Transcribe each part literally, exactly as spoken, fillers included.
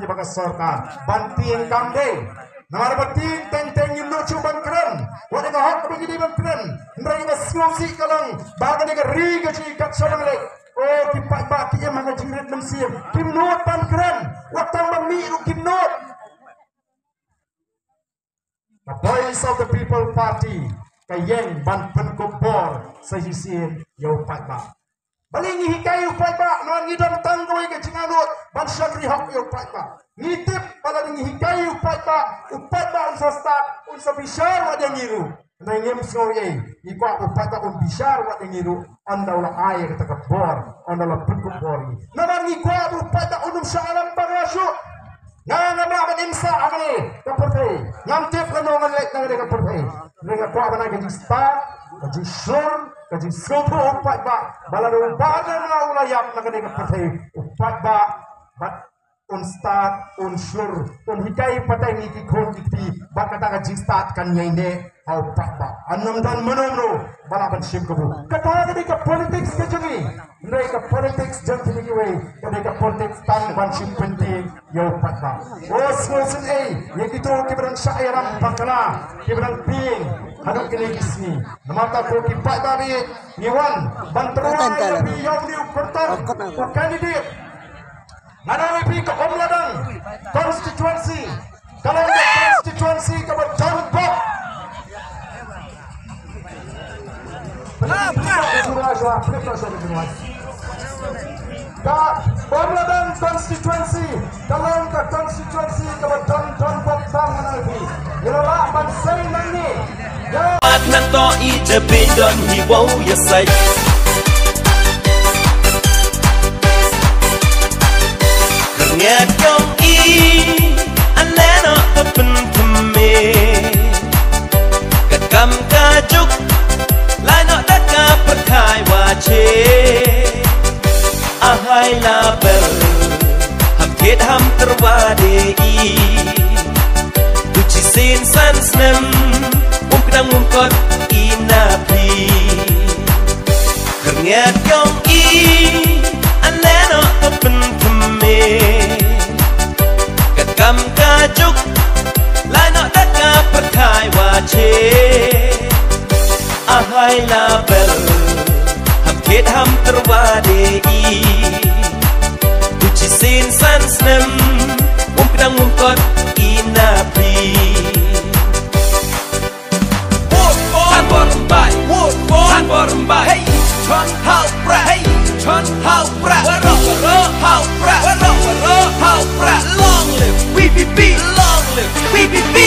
Ïa ba ka sorkar ban tieng kam dei. Namar ba tieng teng teng ngim nud shuh ban kren. Wat ïa ka hok ba ngi dei ban kren. Hynrei ba sngewsih ka long ba kane ka ri ka jong ngi kat shong leh. O ki paidbah ki im ha ka jingrit mynsiem. Kim nud ban kren. Wat tang ban mih ruh kim nud. Ka Voice of the People Party ka ïeng ban pynkup bor sa shisien ïa u paidbah. Balei ngi hikai ïa u paidbah? Namar ngi don tang kawei ka jingangnud ban shakri hok ïa u paidbah. Ngi tip ba lada ngi hikai ïa u paidbah, u paidbah un sa stad, un sa bishar wat ïa ngi ruh. Hynrei ngim sngew ei, ngi kwah ba u paidbah un bishar wat ïa ngi ruh. Ynda u la ai ïa kata ka bor, ynda u la pynkup bor ïa ngi. Namar ngi kwah ba u paidbah un ym shah ïalam bakla shuh. Nga ngam lah ban im sah ha kane ka pyrthei. Ngam tip kano ngan leit na kane ka pyrthei. Hynrei nga kwah ban ai ka jingstad, ka jingshlur, ka jingsngewthuh u paidbah. Ba lada u Bah Dkhar u la ïap na kane ka pyrthei, u paidbah bad un stad, un shlur, un hikai pat ïa ngi ki khun ki kti, bad kata ka jingstad kan ïaineh ha u paidbah. Ym don mano mano ba lah ban shim kabu. Kata ka dei ka politics ka jong ngi. Hynrei ka politics jong kine kiwei ka dei ka politics tang ban shim pyntieng ïa u paidbah. O sngewsih ei ïa kito kiba dang shah ïalam bakla, kiba dang tieng haduh kine ki sngi. Namar kata ko ki paidbah, ngi wan ban tyrwa ïa phi ïa une u kyrtong u candidate. Ngan ong ïa phi ka Umladang constituency ka long ka constituency kaba don bok. Ka Umladang constituency ka long ka constituency kaba don, don bok tam, ngan ong ïa phi. Ngi la lah ban sei nangne. Ïa. Pat nang to i te pin don hi wow ya sai. Ngiat yong i, an le no ka pynthame. Ka kam ka juk, lai no da ka pyrkhai wa che. A hai la bel, ham kit ham tyrwa de i. Du chi sin san snem, um kdang um kot i na phi. Kyrngiat yong i, an le no ka pynthame. Ka kam ka juk, lai no da ka pyrkhai wa che. A hai la bel, ham kit ham tyrwa de i. Du chi sin san snem, um kdang um kot i na phi. Vote for Sanbormbai. Vote for Sanbormbai. Hey, Chon Hau Pra. Hey, Chon Hau Pra. Waro, waro, Hau Pra. Waro, waro, Hau Pra. Long live V P P. Long live V P P.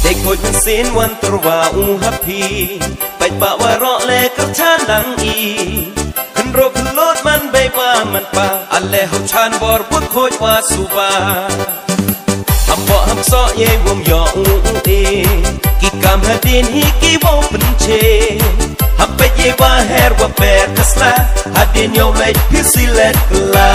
Dei khuid mynsiem wan tyrwa u ha phi. Bad ba waroh le kyrchan lang i. Khynroo khyllood man bei ba man pa. Ale hau chan bor bun khuid wa suba. Ham bok ham soh ye wom yo u u e. Ki kam hadien hi ki wow pynche. Ham peit ye wa her wa per ka sla. Hadien yo leit phi si leit kylla.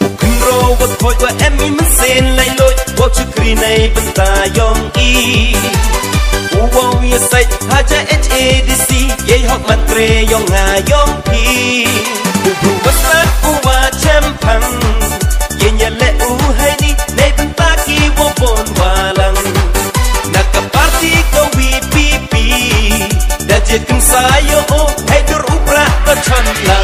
U khynroo wa khuid wa em i mynsiem lai loi. Wow chukri nei bynta yong i. U wow ya sait haja H A D C. Ye hok man kre yong nga yong phi. U bru wa sat u wa chem pang. Ye nya le u hai ni nei bynta ki wow bon wa lang. Na ka party ka V P P. Da je kum sa yo o hai dur u pra ka chan la.